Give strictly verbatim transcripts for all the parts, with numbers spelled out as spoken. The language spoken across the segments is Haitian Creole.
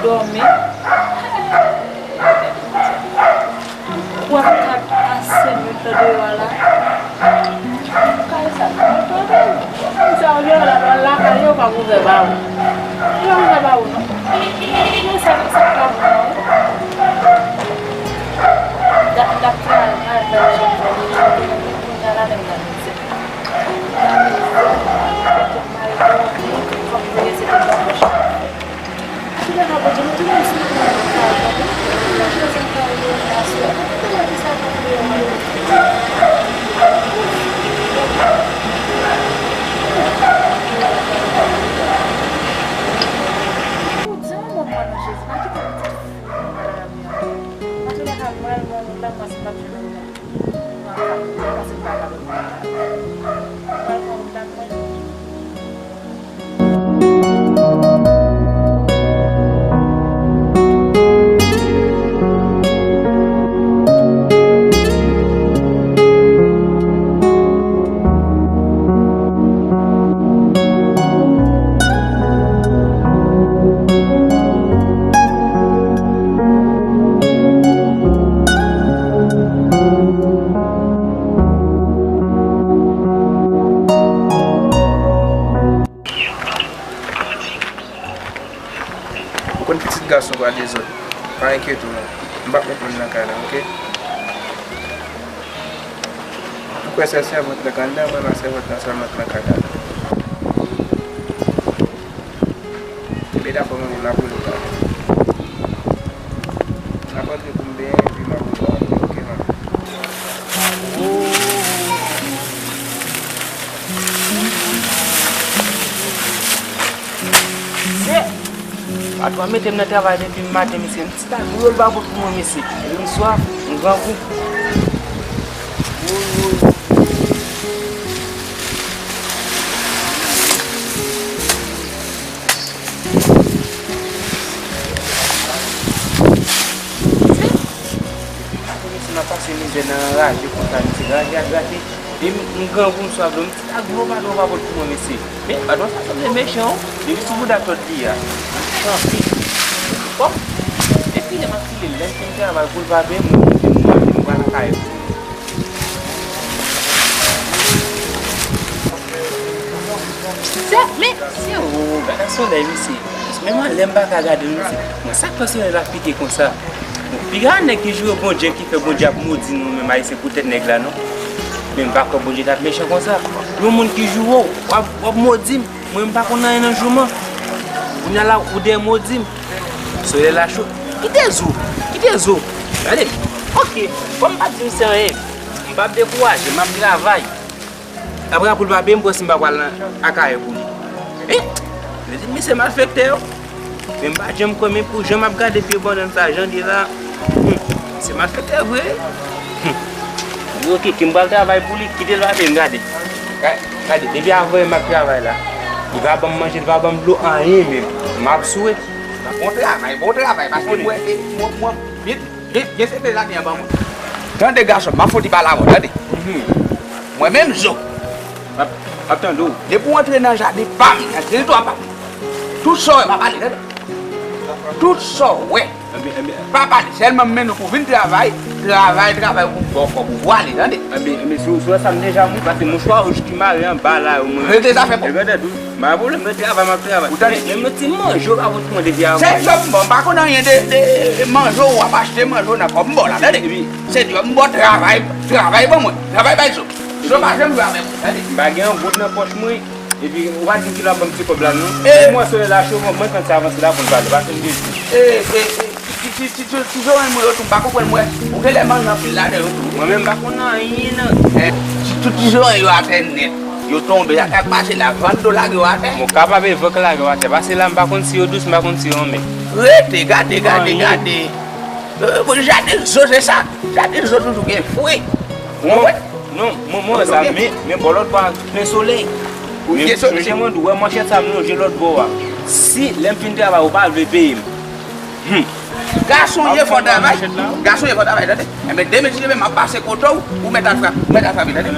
Dòmi. Kwa m t ap pase nwit lan deyò a la. Kay sa, moun sa yo deyò la, nan lakay yo pa ouvè ba ou. Yo pa ouvè ba ou non. Men sa, sa pa bon non. Dat m t ap travay, travay, travay, kounye a la menm nan mizè. Nan mizè, kote m al dòmi, fò m veye se te dòmi. Ou konn pitit gason pa dezòd. Pa enkyete w non. M p ap met moun nan kay la, oke? Ou kwè sèl sèvant nan k anndan, mwen m a sèvant nan sèlman k nan kay la. Enben dakò, manmi, m ap rele w talè. M ap antre pou m benyen, epi m ap rele w apre, oke, manmi? Se patwon an mete m nan travay depi maten, mesye. M ti ta gwo babot pou mwen, mesye. Epi m swaf, m grangou. Woy, woy. Mesye, m ap pase mizè nan raje konsa, mesye. Raje a grate. E m, m grangou, m swaf dlo, m ti ta gwo pa dlo pa pot pou mwen, mesye. Men, patwon sa sanble mechan, wi. Depi sou bouda tòt li a. Mechan anpil. Bon, e file m ap file, lè m fin travay pou l pa peye m, mwen, mwen, mwen, mwen pral lakay. Se, men, se, o, gade solèy, mesye. Men mwen, lè m pa ka gade l, mesye. Mwen, sa k fè solèy la pike konsa? Bon, piga nèg ki joure Bondye, ki fè Bondye ap modi nou, menm Ayisyen, poutèt nèg la, non. Men m pa kwè Bondye t ap mechan konsa. Yon moun ki joure w, w ap, w ap modi m. Mwen, m pa konn anyen nan jouman. Kounye a la, ou dèyè modi m. Solèy la cho. Kite zo. Kite zo. Gade. Oke. Bon, m p ap di misye anyen. M p ap dekouraje. M ap travay. Apre a, pou l pa peye m, pou si m pa pral nan Akayè pou li. Hein? Yo di misye malfektè yo. Men m pa janm kwè, men pou jan m ap gade pye bannann sa, jan l ye la, hmm, se malfektè vre. Hmm. Yo, oke, ki m pral travay pou li, kite l pa peye m, gade. Ga-, gade, depi avan yè m ap travay la. Li pa ban m manje, li pa ban m dlo, anyen menm. M ap swe. Bon travay, bon travay, paske mwen, mwen, mwen, Gen, gen sekrè ladan an ban mwen. Tande gason, m ap fouti pale avè w, tande. Mhm. Mwen menm zo. M ap, m ap tande w. Depi w antre nan jaden pa m, nan teritwa pa m, tout sa w wè, pa pale, tande. Tout sa w wè, pa pale. Sèlman m mennen w pou w vin travay, travay, travay, pou w ba w kòb ou pou w ale, tande. Enben, enben, si w, si w wè sa m deja mouri, pase mouchwa wouj ki mare anba la, yo, mwen. Regle zafè pa w. E gade tou. M pa pwoblèm, mwen travay, m ap travay. Ou tande? Men, men yon ti manje w ka pot pou mwen depi avan. Se djòb m ba w, m pa konn anyen de, de manje w ap achte manje w nan kòb m ba w la, tande? Epi se djòb m ba w, travay, travay ban mwen. Travay bay zo. Zo pa janm jwe avèk mwen, tande? M pa gen yon goud nan pòch mwen, epi ou pa di m ki lè w ap ban m ti kòb la, non. E mwen, solèy la cho, mwen, mwen konn sa avanse la pou n pale, pase m dezi. E, e, e. Ti, ti, ti, ti, ti zorèy mwen yo tou, m pa konprann mwen. Ou genlè manje anpil ladan yo tou. Mwen menm m pa konn anyen nan. Ti, tout ti zorèy yo atè nèt. Yo tonbe, sa k ap pase la, van dlo lage yo atè. Mwen kapab e van k lage yo atè. Pase la, m pa konn si yo dous, m pa konn si yo anmè. Rete, gade, gade, gade. Jaden zo se sa. Jaden zo toujou gen fwi. Ou konprann? Non, mwen, mwen wè sa, men, men bò lòt bò a plen solèy. Men, men jan mwen di w, wè manchèt sa m lonje lòt bò a. Si, lè m fin travay, ou pa vle peye m. Hmm. Gason ye, fò travay. Gason ye, fò travay, tande. Enben, demen si Dye vle, m ap pase kote w, ou mèt al frape, ou mèt al frape, tande.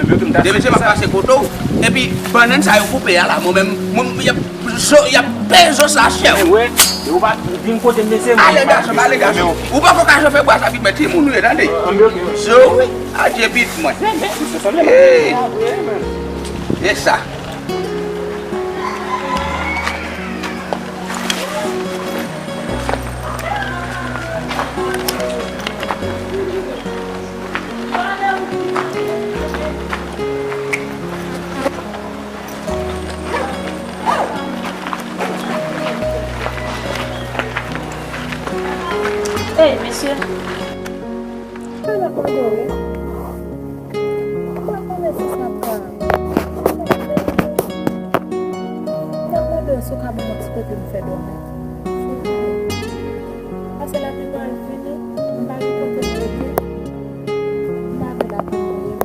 Demen si Dye vle, m ap pase kote w. Epi, bannann sa yo koupe a la, mwen menm, mwen, y ap zo, y ap peye zo sa chè. Ou wè, ou pa vin kote m, mesye, mwen. Ale, gason, ale, gason. Ou poko ka chofe bwa sa, bit mwen, timoun ou ye, tande. Zo, wi, adye, bit mwen. Hey. E sa. Ey, mesye. Sa n ap mande w, wi? M pa konnen si sa ka. N ap mande w si w ka ban mwen ti kote m fè dòmi. Paske lapli pral vini, m pa gen kote m rete. M pa vle lapli mouye m.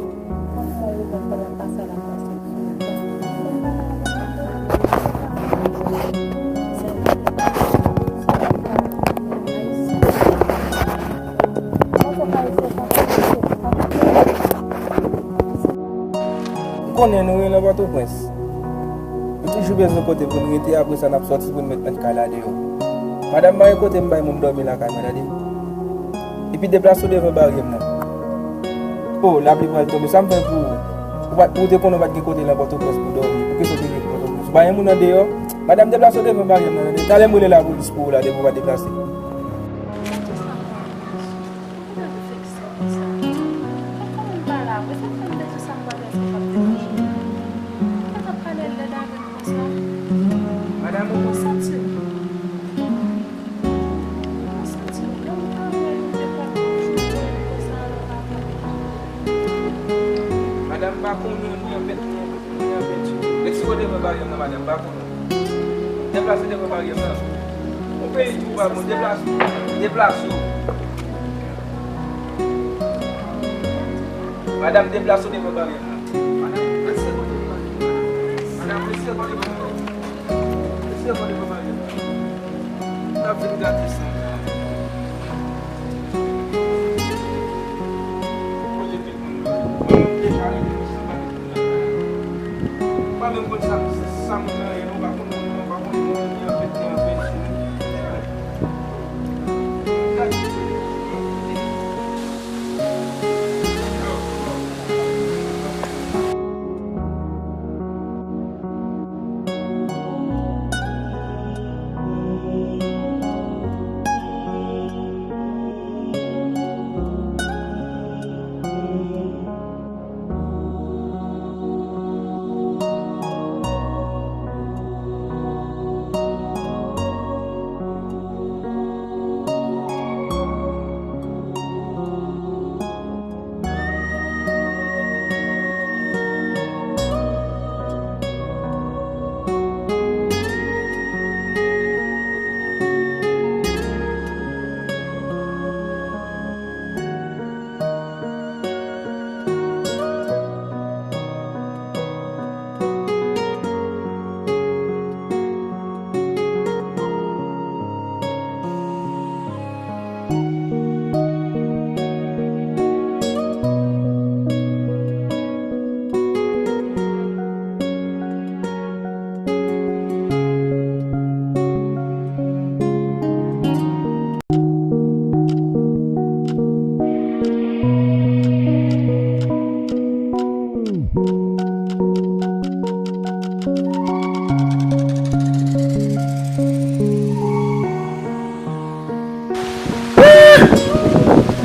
Fò m fè yon remèd pandan m pase a la. M konnen nou rele Pòtoprens. Nou toujou bezwen kote pou n rete, apre sa n ap sòti pou n met nòt kay la deyò. Madanm, pa gen kote m bay moun dòmi lakay mwen, tande. Epi deplase w devan baryè m nan. O, lapli pral tonbe, sa m fè pou ou? Ou pa, ou te konnen w pa t gen kote nan Pòtoprens pou dòmi, poukisa w te vin Pòtoprens? Ou pa gen moun andeyò? Madanm, deplase w devan baryè m nan, tande. Talè m rele lapolis pou ou la, depi w pa deplase. Madanm, ou konn santi w? Madanm, m pa konnen w ni an pent, ni an, ni an pent. Met ti kote mwen bagay nan, madanm, m pa konnen w. Deplase devan baryè m nan. Yon peyi tou pa bon, deplase w. Deplase w. Madanm, deplase w devan baryè m nan. Madanm, rete kote w ye. Madanm, rete kote w ye. Rete kote w ye. N ap vin gate sa la. Kote tout moun yo. Mwen menm deja rive nan sa bagay. Pa menm konn sa, sa moun nan ye, non, pa konn moun nan, pa konn moun nan, ni anpèt, ni anpèt.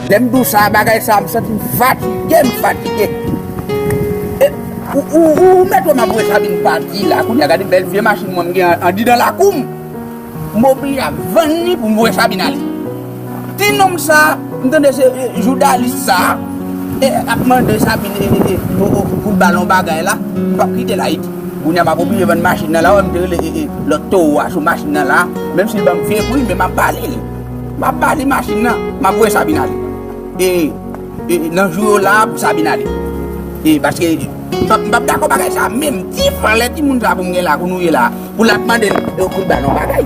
Lè m di w sa, bagay sa, m santi m fatige, m fatige. E, ou, ou, ou mèt wè m ap voye Sabine pati la, kounye a gade bèl vye machin mwen m gen an, andidan lakou m. M oblije ap vann li pou m voye Sabine ale. Ti nonm sa, m tande se, e, joudalis sa, e, ap mande Sabine, e, e, e, pou, pou, pou l ba l yon bagay la, m p ap kite l Ayiti. Kounye a m ap oblije vann machin nan la, wè m te rele, e, e, lòt towo a sou machin nan la, menm si l ban m vye pri, men m ap ba li l. M ap ba li machin nan, m ap voye Sabine ale. E, e, nan jou yo la, pou Sabine ale. E, paske, m p ap, m p ap dakò bagay sa, menm ti frè timoun sa pou m gen la, pou nou ye la, pou l ap mande l, e, pou l ba l yon bagay.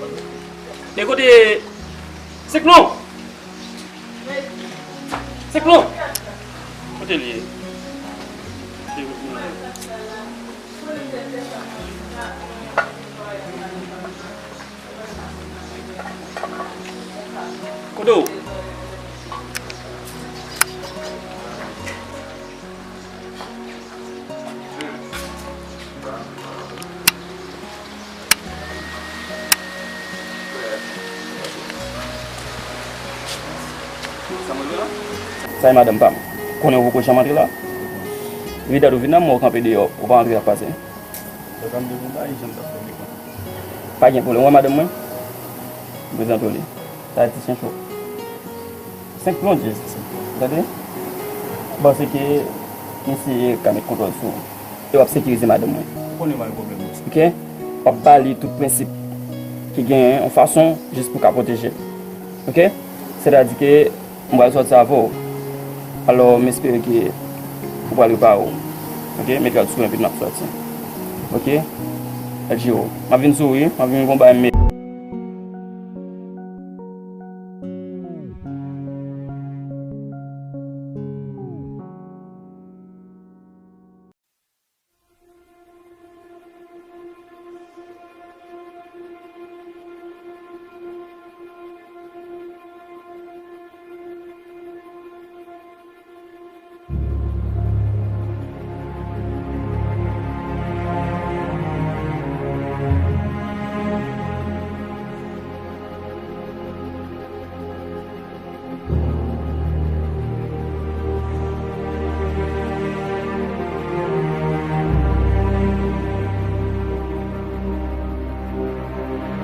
Men kote Senk Plon? Senk Plon! Kote l ye? Kote w? Sa e madanm pa m. Konnen ou poko janm antre la. Rive dat ou vin la, m wè w kanpe deyò, ou pa antre, sa k pase? Lè w ta m te konn bay, jan m t ap fè m te konn. Pa gen pwoblèm, ou wè madanm mwen? M prezante w li. Sa e Ti Chen Cho. Senk Plon Djez. Tande? M panse ke misye ka met kontwòl sou ou. E w ap sekirize madanm mwen. Ou konnen pa gen pwoblèm, mesye. Oke? W ap ba li tout prensip ki genyen yon fason jis pou ka pwoteje l. Oke? Sètadi ke m pral sòti avè w. Alò, m espere ke ou pral repare w. Oke? Met rad sou mwen, epi n ap sòti. Oke? L J O. M ap vin sou ou, wi. M ap vin gon bagay m.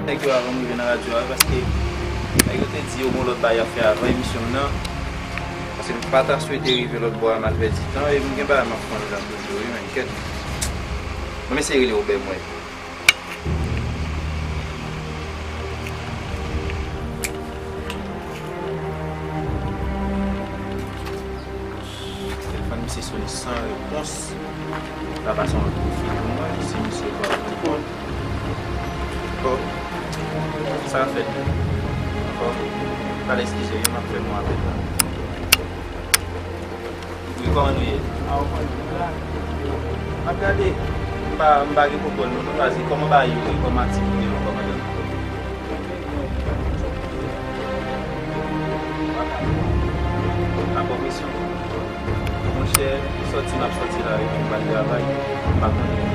Nèg yo avan m rive nan radyo a, paske nèg yo te di yo gon lòt bagay y ap fè avan emisyon m nan. Paske m pa ta swete rive lòt bò a, m al pèdi tan, e m gen bagay m ap fè anndan toujou, wi, men kèt. Mwen eseye rele Wobè m wè. Telefòn misye sone san repons. La pase yon lòt kout fil pou mwen, si misye pa reponn. Oh, sa fèt. Ankò, pral eskize wi, m ap fè yon apèl la. Wi, Kòman nou ye? A, ou konn nou la. M ap gade. M pa, m pa gen kontwòl nou. Nou chwazi kòman bagay yo ye, kòman aktivite yo, kòman yo. Rapò misyon. Monchè, sòti m ap sòti la epi m pral travay. M pa konnen.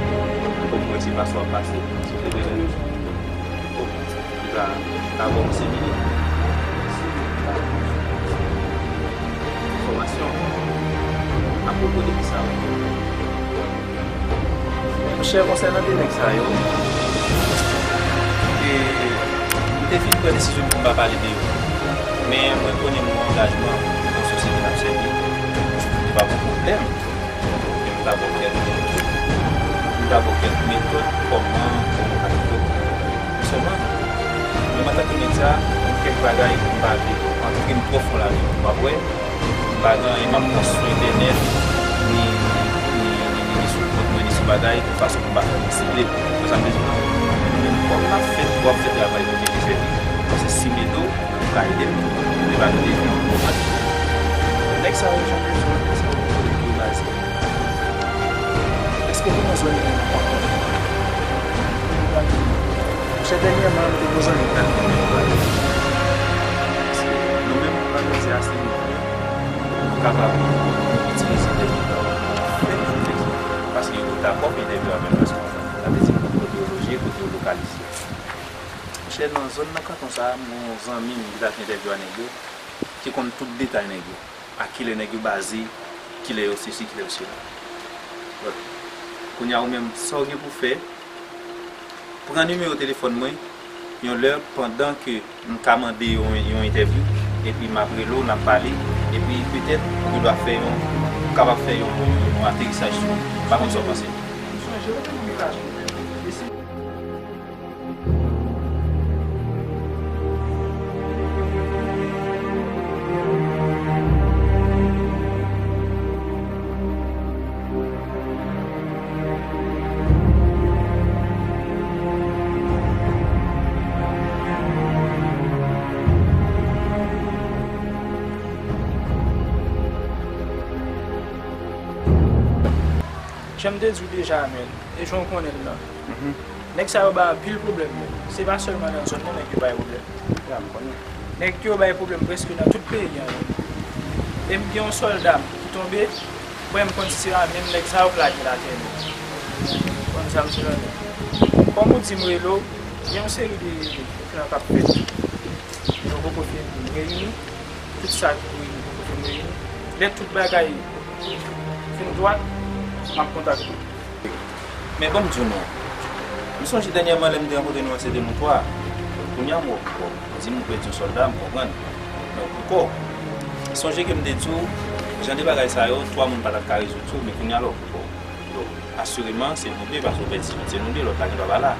Fòk mwen se pa swa pase. Sou te vle. Ki va, ki va ba w yon seri de enfòmasyon apwopo de ki sa yo. Monchè, konsènan de nèg sa yo, e, m te fin pran desizyon pou m pa pale de yo. Men mwen konnen m gen yon angajman nan sosyete n ap sèvi. Se pa pou pwoblèm. Men m ta ba w kèk, m ta ba w kèk metòd kòman pou w ka fè pou sèlman. Men antanke medya, gen kèk bagay m pa vle antre m twò fon ladan yo. W ap wè, m pa gen anyen m ap pran sou entènèt, ni, ni, ni, ni, ni sou kont mwen, ni sou bagay, yon fason pou m pa fè mwen sible. Ou konprann sa m vle di w la? Men kòm n ap fè, w ap fè travay nou oblije fè li. Paske si m ede w, ou ka ede m tou. Li pa tande. Nèg sa yo, jan de zòn, nèg sa yo, kote yo baze? Èske ou nan zòn nan ankò? Monchè, dènyèman, nou te gon zanmi k t ap di nou pale. Paske nou menm, nan medya, se nou vle pou kapab itilize entèvyou yo. Fè entèvyou. Paske yo dakò pou entèvyou avè m, paske sa vle di kote yo loje, kote yo lokalize. Monchè, nan zòn nan, kanton sa a, m gon zanmi m ki t ap fè entèvyou a nèg yo, ki konn tout detay nèg yo, a kilè nèg yo baze, kilè yo sesi, kilè yo sela. Bon, kounye a ou menm, sa w gen pou fè, pran nimewo telefòn mwen, yon lè, pandan ke m ka mande yon, yon entèvyou, epi m ap rele w, n ap pale, epi petèt, ou gen dwa fè yon, ou kapab fè yon, yon, yon aterisaj sou mwen. M pa konn sa w panse. M sonje, ou te nan miray. Jan m te di w deja, men, e jan w konnen l lan. Mhm. Nèg sa yo bay anpil pwoblèm, men. Se pa sèlman nan zòn nan nèg yo bay pwoblèm. Ya, m konnen. Nèg yo bay pwoblèm prèske nan tout peyi an, men. E m gen yon sòlda m ki tonbe, mwen, m konn si se pa menm nèg sa yo k lage l atè, men. Konn sa m di lan, men. Kòm ou di m rele w, gen yon seri de, de, de plan k ap fèt. Yo poko fin reyini. Tout sa ki pou reyini poko fin reyini. Lè tout bagay fin dwat, m ap kontakte w. Men ban m di w non. M sonje dènyèman lè m te rankontre nou an, se te nou twa. Kounye a m wè w ankò. M di m ou pèdi yon sòlda, m konprann. Men ou poko. Sonje ke m te di w, jan de bagay sa yo, twa moun pa t ap ka rezoud yo, men kounye a la ou poko. Donk, asireman, se nou de, paske ou pèdi youn, se nou de, lòt la gen dwa pa la.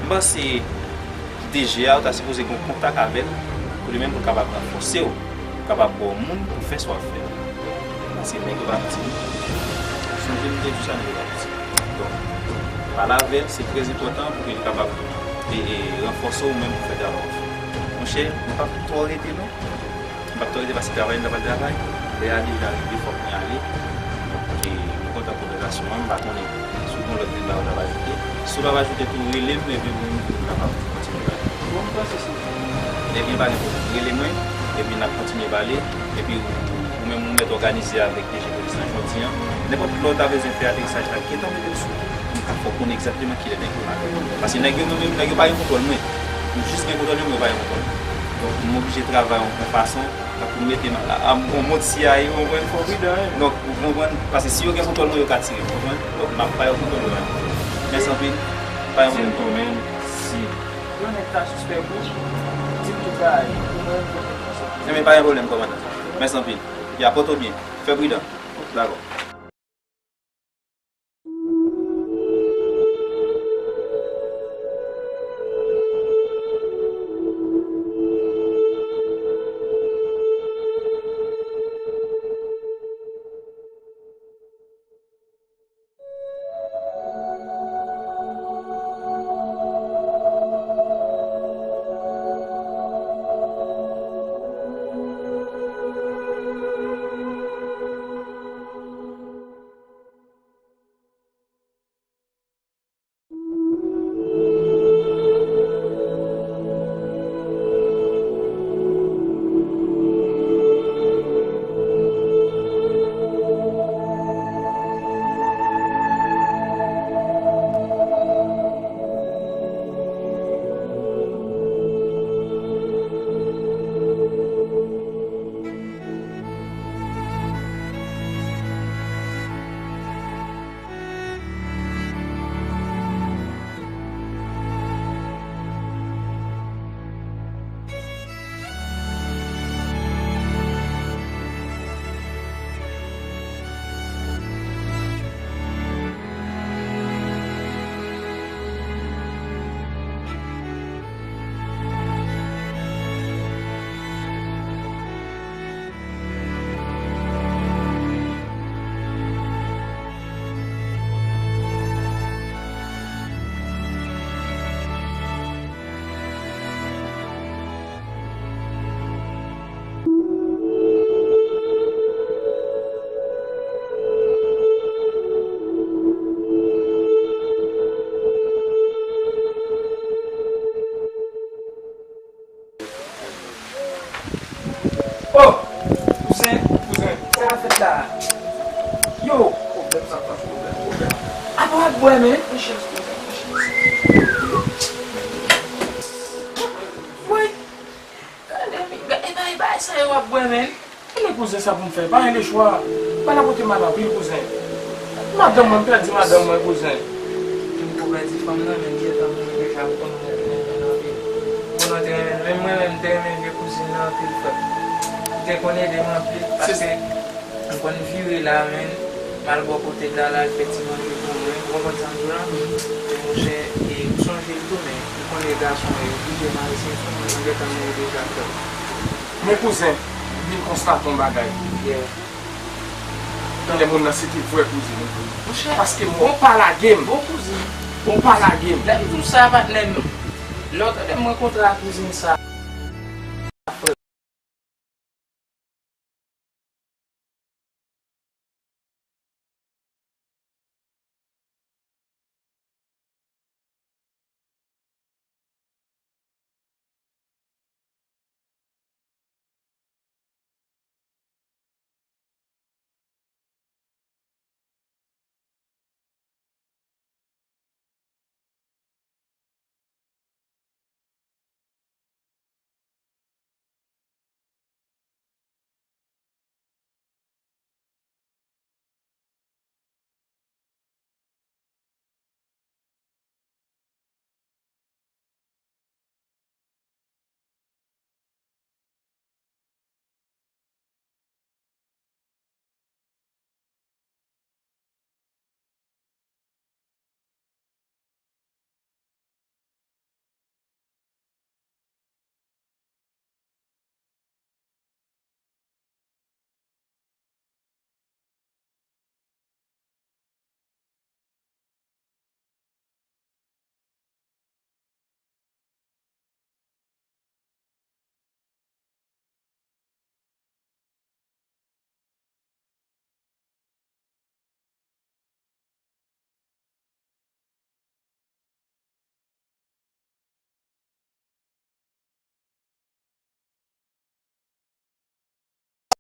M panse D G a, ou ta sipoze gen yon kontak avè l, pou li menm pou l kapab ranfòse w, pou l kapab ba w moun pou fè sa w ap fè. Paske nèg yo pa piti, non. Sonje m te di w sa, nèg yo pa piti. Donk, pale avè l, se trè enpòtan pou ke li kapab, e, e, ranfòse w menm pou fè travay w ap fè. Monchè, m p ap twò rete, non. M p ap twò rete paske travay m ta pral travay. Lè a deja rive, fòk mwen ale. Donk, e, mwen kontan konvèsasyon an, m pa konnen si w gen lòt detay ou ta va ajoute. Si w pa va ajoute tou, rele m, epi pou m kapab kontinye pale. Bon, m panse se. Ebyen, pa gen pwoblèm. Rele mwen, epi n ap kontinye pale, epi ou, ou menm ou mèt òganize avèk D G Polis lan jodi an. Nenpòt lè w ta bezwen fè aterisaj la, gentan mete l sou ou. M ka fè w konnen egzakteman kilè nèg yo pale. Paske nèg yo, mwen menm, nèg yo pa gen kontwòl mwen. M jis gen kontwòl yo, men yo pa gen kontwòl mwen. Donk, m oblije travay yon, yon fason, tankou m mete m a, a, m gon mòd C I A, ou konprann? Fò pridan, wi. Donk, ou konprann? Paske si yo gen kontwòl mwen, yo ka tire m, ou konprann? Donk, m ap pa yo kontwòl yo. Mèsi anpil. Pa yon pwoblèm. Di m tou, men, si yon nèg ta sispèk ou, di m tout bagay. Ou konprann? Enben, pa gen pwoblèm, kòmandan. Mèsi anpil. Ya, pòte w byen. Fè pridan. Dakò. Bwè, men. Mwen chans kouzen, mwen chans. Woy. Gade, mi, e pa, e pa sa yo ap bwè, men. E men kouzen, sa pou m fè? Pa gen lechwa. Ba la pote mal anpil, kouzen. Madanm mwen, m pèdi madanm mwen, kouzen. M ko pèdi fanm nan, men m gentan mouri deja, m konn renmen l anpil. Bon, nou te renmen, menm mwen menm, m te renmen vye kouzin nan anpil, frè. Li te konn ede m anpil, paske m konn vire la, men, m al bò kote l la, l al fè ti manje pou mwen. Ou konprann sa m di w la? Monchè, e m sonje l tou, men ou konnen gason, e oblije mare senti w, mwen, mwen gentan mouri deja, frè. Men kouzen, m vin konstate yon bagay. Yeah. Nan lè moun nan se te vrè kouzin ou. Monchè, paske bon, ou pa lage m. Bon kouzin. Ou pa lage m. Lè m di w sa, patnè m, lè w tande m rankontre ak kouzin sa.